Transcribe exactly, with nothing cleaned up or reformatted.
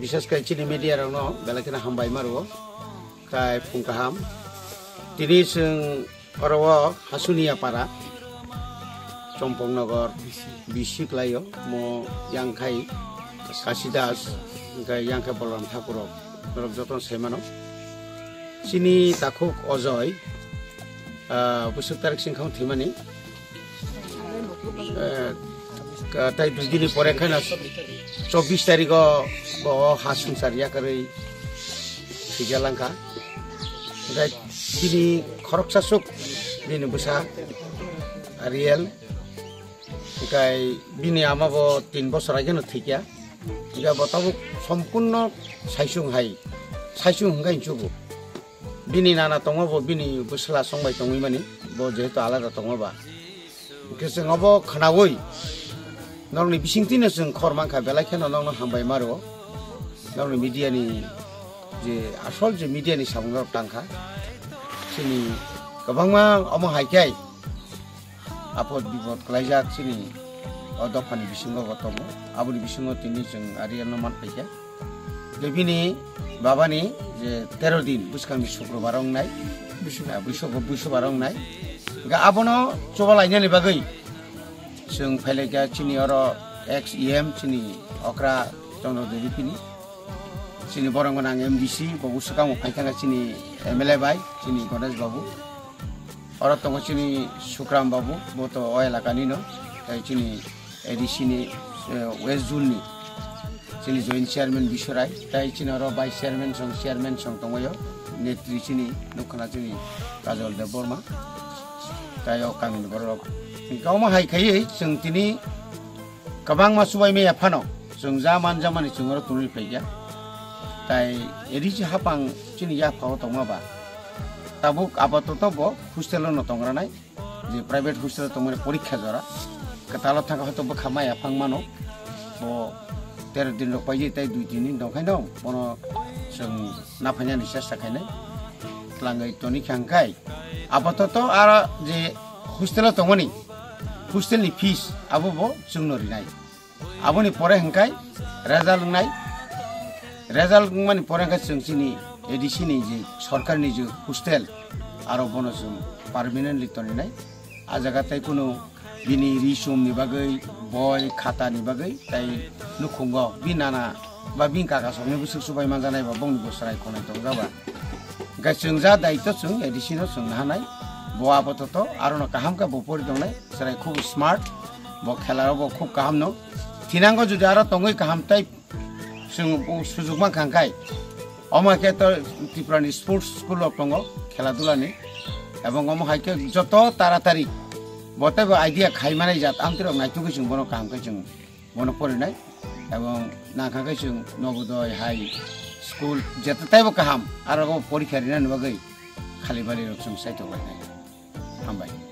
Bishes khe chini media rokno belai kheno hambai ma rwo. Khai phung kaham. Tini chwng oro o Hasunia para, Chompong Nogor, bisi kwlaio, mo yang khai Kasi Das, hwnkhe yang khai Bolram Thakur rok, norok jotono sai mano. Chini takhuk Ojoy, ah, bwswk tarik singkha thwimani. Eh, ka-, tai dui dini pore khai na chobbish tarikh o bo ha sumsar yakarwi thwija langkha. Hwnkhe bini khoroksa suk bini bwsa Ariel. Hwnkhe bini ama bo tin bosor ageno thwikya. Hwnkhe bo tabuk sompurno saisung hai, saisung hwnkhe hinchugo. Bini nana tongma bo bini bwsla songbai tongwi mani, bo jehetu alada tongma ba. Hwnkhe chwng obo khwnaui norokni bisingtwino chwng khor mankha, belai kheno norokno hambai ma rwo. Norokni media ni je asol je media ni samung norok tangkha. Chini kwbangma omo hai khe apod bipod kwlaijak chini o dophani bisingo bo tongo. Aboni bisingo tini chwng Arielno manphaikha. Je bini babani je tero din bwskangni Sukrobar wngnai, Bwswk. Ah, Bwswk-, Bwswkbar wngnai. Hwnkhe abono chubalainani bagwi chwng phailaikha chini oro ex E M chini okra Chandra Devi bini. Chini borok gwnang M D C, bo bwswkango phaikha chini M L A bai, chini Ganesh Babu. Oro tongo chini Sukram Babu, bo to o elakani no, tei chini A D C ni, eh, West Zone ni chini Joint Chairman Biswarai, tei chini oro Vice Chairman song, Chairman song tongo, netri chini nukhana chini Kajol Debbarma, tei o kamini borok rok. Hwnkhe omo hai khaiwi chwng tini kwbangma chubaimaya phano chwng ja manjamani chwng oro tongwi phaikha. Tai riji hapang chini yaphao tongma ba tabuk apatoto bo hostel-o no tongranai, je private hostel-o tongmani porikha jora. Kwtalo thangkha hoito bwkha maya phang mano. Bo tero din rok paijak tai dui tin din tongkhaino bono chwng naphainani chesta khainai. Tlangwi toni kha hwnkhe apatoto aro je hostel-o tongmani, hostel-ni fees abo bo chwngno rinai. Aboni pore hwnkhe result wngnai. Result wngmani pore hwnkhe chwng chini A D C ni je sorkarni je hostel, aro bono chwng permanently toninai. A jaga tei kunu bini ri sumni bagwi, boi khatani bagwi, tei nukhungo bini nana ba bini kaka songni bwswk chubai manjanai ba bongni bo chwrai khonai tongjak ba. Hwnkhe chwng ja daitw chwng A D C no chwng nahanai, bo apatoto arono kaham khe bo pori tongnai, chwrai khub smart, bo khela rok bo khub kaham no. Thinango jodi aro tongwi kaham tei chwng bo sujuk mankha hwnkhe, omo hai khe to Tripura ni sports school rok tongo, khela dula ni, ebong omo hai khe joto taratari bo tei bo idea khai manai jat amtwi rok naitugwi chwng bono kaham khe chwng bono porinai, ebong nangkha khe chwng Novodaya High School jeta taibo kaham, aro bo porikha rinani bagwi khali bali rok chwng saithok lainai. Hambai.